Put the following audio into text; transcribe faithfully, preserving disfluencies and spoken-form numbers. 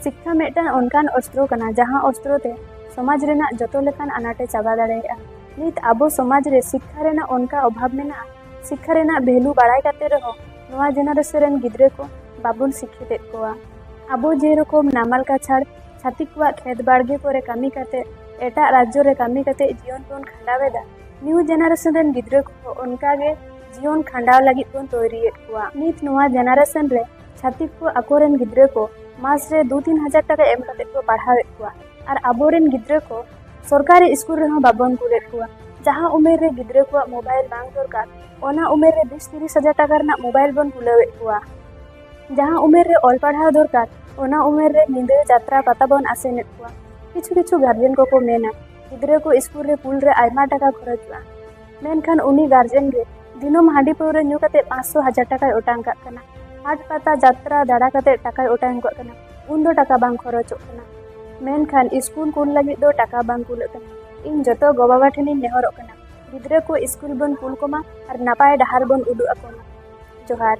ᱥᱤᱠᱠᱷᱟ ᱢᱤᱫᱴᱟᱝ ᱚᱱᱠᱟᱱ ᱚᱥᱛᱨᱚ ᱠᱟᱱᱟ, ᱡᱟᱦᱟᱸ ᱚᱥᱛᱨᱚ ᱛᱮ ᱥᱚᱢᱟᱡᱽ ᱨᱮᱱᱟᱜ ᱡᱚᱛᱚ ᱞᱮᱠᱟᱱ ᱟᱱᱟᱴ ᱮ ᱪᱟᱵᱟ ᱫᱟᱲᱮᱭᱟᱜᱼᱟ᱾ ᱱᱤᱛ ᱟᱵᱚ ᱥᱚᱢᱟᱡᱽ ᱨᱮ ᱥᱤᱠᱠᱷᱟ ᱨᱮᱱᱟᱜ ᱚᱱᱠᱟ ᱚᱵᱷᱟᱵᱽ ᱢᱮᱱᱟᱜᱼᱟ, ᱥᱤᱠᱠᱷᱟ ᱨᱮᱱᱟᱜ ᱵᱷᱮᱞᱩ ᱵᱟᱲᱟᱭ ᱠᱟᱛᱮ ᱨᱮᱦᱚᱸ ᱱᱚᱣᱟ ᱡᱮᱱᱟᱨᱮᱥᱚᱱ ᱨᱮᱱ ᱜᱤᱫᱽᱨᱟᱹ ᱠᱚ ᱵᱟᱵᱚᱱ ᱥᱤᱠᱠᱷᱤᱛᱮᱫ ᱠᱚᱣᱟ᱾ ᱟᱵᱚ ᱡᱮᱨᱚᱠᱚᱢ ᱱᱟᱢᱟᱞ ᱠᱟᱪᱷᱟᱲ ᱪᱷᱟᱹᱛᱤᱠ ᱠᱚᱣᱟᱜ ᱠᱷᱮᱛ ᱵᱟᱲᱜᱮ ᱠᱚᱨᱮ ᱠᱟᱹᱢᱤ ᱠᱟᱛᱮ, ᱮᱴᱟᱜ ᱨᱟᱡᱽᱡᱚ ᱨᱮ ᱠᱟᱹᱢᱤ ᱠᱟᱛᱮ ᱡᱤᱭᱚᱱ ᱵᱚᱱ ᱠᱷᱟᱸᱰᱟᱣ ᱮᱫᱟ, ᱱᱤᱭᱩ ᱡᱮᱱᱟᱨᱮᱥᱚᱱ ᱨᱮᱱ ᱜᱤᱫᱽᱨᱟᱹ ᱠᱚᱦᱚᱸ ᱚᱱᱠᱟ ᱜᱮ ᱡᱤᱭᱚᱱ ᱠᱷᱟᱸᱰᱟᱣ ᱞᱟᱹᱜᱤᱫ ᱵᱚᱱ ᱛᱚᱭᱨᱤᱭᱮᱫ ᱠᱚᱣᱟ᱾ ᱱᱤᱛ ᱱᱚᱣᱟ ᱡᱮᱱᱟᱨᱮᱥᱚᱱ ᱨᱮ ᱪᱷᱟᱹᱛᱤᱠ ᱠᱚ ᱟᱠᱚᱨᱮᱱ ᱜᱤᱫᱽᱨᱟᱹ ᱠᱚ ᱢᱟᱥ ᱨᱮ ᱫᱩ ᱛᱤᱱ ᱦᱟᱡᱟᱨ ᱴᱟᱠᱟ ᱮᱢ ᱠᱟᱛᱮ ᱠᱚ ᱯᱟᱲᱦᱟᱣᱮᱫ ᱠᱚᱣᱟ, ᱟᱨ ᱟᱵᱚᱨᱮᱱ ᱜᱤᱫᱽᱨᱟᱹ ᱠᱚ ᱥᱚᱨᱠᱟᱨᱤ ᱥᱠᱩᱞ ᱨᱮᱦᱚᱸ ᱵᱟᱵᱚᱱ ᱠᱩᱞᱮᱫ ᱠᱚᱣᱟ᱾ ᱡᱟᱦᱟᱸ ᱩᱢᱮᱨ ᱨᱮ ᱜᱤᱫᱽᱨᱟᱹ ᱠᱚᱣᱟᱜ ᱢᱳᱵᱟᱭᱤᱞ ᱵᱟᱝ ᱫᱚᱨᱠᱟᱨ, ᱚᱱᱟ ᱩᱢᱮᱨ ᱨᱮ ᱵᱤᱥ ᱛᱤᱨᱤᱥ ᱦᱟᱡᱟᱨ ᱴᱟᱠᱟ ᱨᱮᱱᱟᱜ ᱢᱳᱵᱟᱭᱤᱞ ᱵᱚᱱ ᱠᱩᱞᱟᱹᱣᱮᱫ ᱠᱚᱣᱟ᱾ ᱡᱟᱦᱟᱸ ᱩᱢᱮᱨ ᱨᱮ ᱚᱞ ᱯᱟᱲᱦᱟᱣ ᱫᱚᱨᱠᱟᱨ, ᱚᱱᱟ ᱩᱢᱮᱨ ᱨᱮ ᱧᱤᱫᱟᱹ ᱡᱟᱛᱨᱟ ᱯᱟᱛᱟ ᱵᱚᱱ ᱟᱥᱮᱱᱮᱫ ᱠᱚᱣᱟ᱾ ᱠᱤᱪᱷᱩ ᱠᱤᱪᱷᱩ ᱜᱟᱨᱡᱮᱱ ᱠᱚᱠᱚ ᱢᱮᱱᱟ, ᱜᱤᱫᱽᱨᱟᱹ ᱠᱚ ᱥᱠᱩᱞ ᱨᱮ ᱠᱩᱞ ᱨᱮ ᱟᱭᱢᱟ ᱴᱟᱠᱟ ᱠᱷᱚᱨᱚᱪᱚᱜᱼᱟ, ᱢᱮᱱᱠᱷᱟᱱ ᱩᱱᱤ ᱜᱟᱨᱡᱮᱱ ᱜᱮ ᱫᱤᱱᱟᱹᱢ ᱦᱟᱺᱰᱤ ᱯᱟᱹᱣᱨᱟᱹ ᱧᱩ ᱠᱟᱛᱮ ᱯᱟᱸᱪᱥᱚ ᱦᱟᱡᱟᱨ ᱴᱟᱠᱟᱭ ᱚᱴᱟᱝ ᱠᱟᱜ ᱠᱟᱱᱟ᱾ ᱦᱟᱴ ᱯᱟᱛᱟ ᱡᱟᱛᱨᱟ ᱫᱟᱬᱟ ᱠᱟᱛᱮ ᱴᱟᱠᱟᱭ ᱚᱴᱟᱝ ᱠᱟᱜ ᱠᱟᱱᱟ, ᱩᱱᱫᱚ ᱴᱟᱠᱟ ᱵᱟᱝ ᱠᱷᱚᱨᱚᱪᱚᱜ ᱠᱟᱱᱟ, ᱢᱮᱱᱠᱷᱟᱱ ᱥᱠᱩᱞ ᱠᱩᱞ ᱞᱟᱹᱜᱤᱫ ᱫᱚ ᱴᱟᱠᱟ ᱵᱟᱝ ᱠᱩᱞᱟᱹᱜ ᱠᱟᱱᱟ᱾ ᱤᱧ ᱡᱚᱛᱚ ᱜᱚ-ᱵᱟᱵᱟ ᱴᱷᱮᱱᱤᱧ ᱱᱮᱦᱚᱨᱚᱜ ᱠᱟᱱᱟ, ᱜᱤᱫᱽᱨᱟᱹ ᱠᱚ ᱥᱠᱩᱞ ᱵᱚᱱ ᱠᱩᱞ ᱠᱚᱢᱟ ᱟᱨ ᱱᱟᱯᱟᱭ ᱰᱟᱦᱟᱨ ᱵᱚᱱ ᱩᱫᱩᱜ ᱟᱠᱚ ᱢᱟ᱾ ᱡᱚᱦᱟᱨ᱾